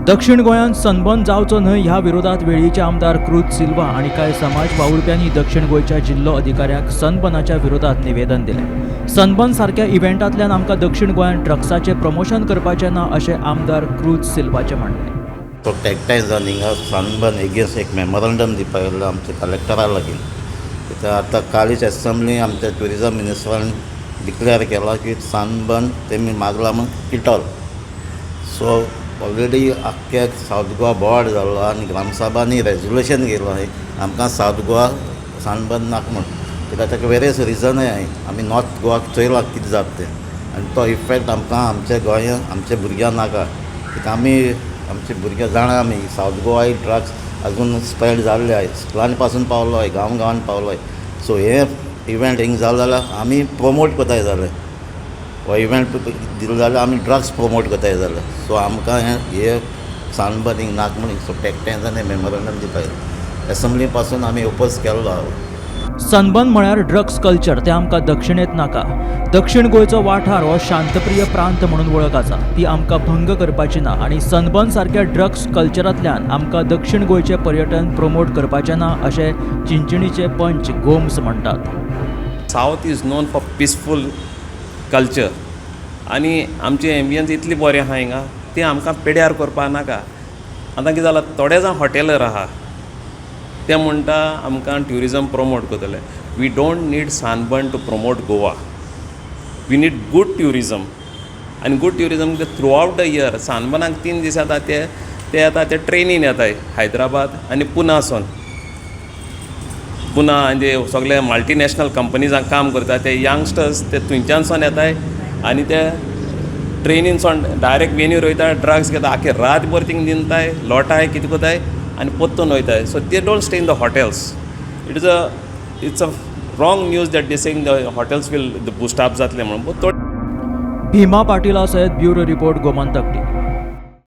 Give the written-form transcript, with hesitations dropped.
दक्षिण गोंयांत सनबर्न जावचो न्हय ह्या विरोधात वेळ्ळीचे आमदार क्रूज सिल्वा आनी कांय समाज वावुरप्यांनी दक्षिण गोंयच्या जिल्लो अधिकाऱ्याक सनबर्नाच्या विरोधात निवेदन दिलें. सनबर्न सारक्या इव्हेंटांतल्यान आमकां दक्षिण गोंयांत ड्रग्साचें प्रमोशन करपाचें ना, अशें आमदार क्रूज सिल्वाचें म्हणणें. तो एकठांय जावन हिंगा सनबर्न एगेन्स्ट एक मेमोरंडम दिवपाक येयल्लो आमच्या कलेक्टरा लागीं, कित्याक आतां कालीच एसेंब्ली आमच्या ट्युरिजम मिनिस्टरान डिक्लेअर केला की सनबर्न तेमी मागला म्हूण किटल. सो ऑलरेडी आख्ख्या सावथ गोवा बोवाळ जाल्लो आनी ग्रामसभांनी रेजोल्युशन केलो आमकां सावथ गोवा सनबर्न नाका म्हूण, कित्याक ताका वेरियस रिजनय आहाय. आमी नॉर्थ गोवाक चोयलां कितें जाता तें आनी तो इफेक्ट आमकां आमच्या गोंयांत आमच्या भुरग्यांक नाका, कित्याक आमी आमचे भुरगे जाणा, आमी सावथ गोवा ड्रग्स अजून स्प्रेड जाल्ले आहाय, स्कुलांनी पासून पावलो आहाय, गांव गांवांनी पावलो आहाय. सो हे इव्हेंट हिंग जालो जाल्यार आमी प्रमोट कोताय जालें. हो इव्हेंट दिलो जाल्यार आमी ड्रग्स प्रमोट कोताय जालें. सो आमकां हें हे सनबर्न हिंग नाका म्हूण सो एकठांय जावन मेमोरंडम दिवपाक एसेंब्ली पासून आमी ओपोज केल्लो आहा. सनबर्न म्हळ्यार ड्रग्स कल्चर, तें आमकां दक्षिणेंत नाका. दक्षिण गोंयचो वाठार हो शांतप्रिय प्रांत म्हणून वळख आसा, ती आमकां भंग करपाची ना आनी सनबर्न सारक्या ड्रग्स कल्चरांतल्यान आमकां दक्षिण गोंयचें पर्यटन प्रमोट करपाचें ना, अशें चिंचणीचे पंच गोम्स म्हणटात. South is known for peaceful culture आनी आमची एम्बियन्स इतली बरें आहा हिंगा, ती आमकां पेड्यार करपा नाका. आतां कितें जालां, थोडे जाण हॉटेलर आहा, ते म्हणटा आमकां ट्युरिजम प्रमोट करतले. We don't need sunburn to promote Goa. We need good tourism आनी good tourism through out the year. सनबर्नाक 3 दीस येता ते, ते येता ते ट्रेनीन येताय हैदराबाद आनी पुनासून. पुना आनी ते सगळे मल्टीनॅशनल कंपनीजांक काम करता ते यंगस्टर्स, ते थंयच्यानसून येताय आनी ते ट्रेनीनसून डायरेक्ट वेन्यूर वयता, ड्रग्स घेता, आख्खे रातभर थिंग न्हिदताय, लोटाय, कितें करताय आनी पोत्तून वयताय. So they don't stay in the hotels. It's a wrong news that they saying the hotels will the boost up जातले म्हणून, बट भीमा पाटिला सयत ब्युरो रिपोर्ट, गोमंतक टीव्ही.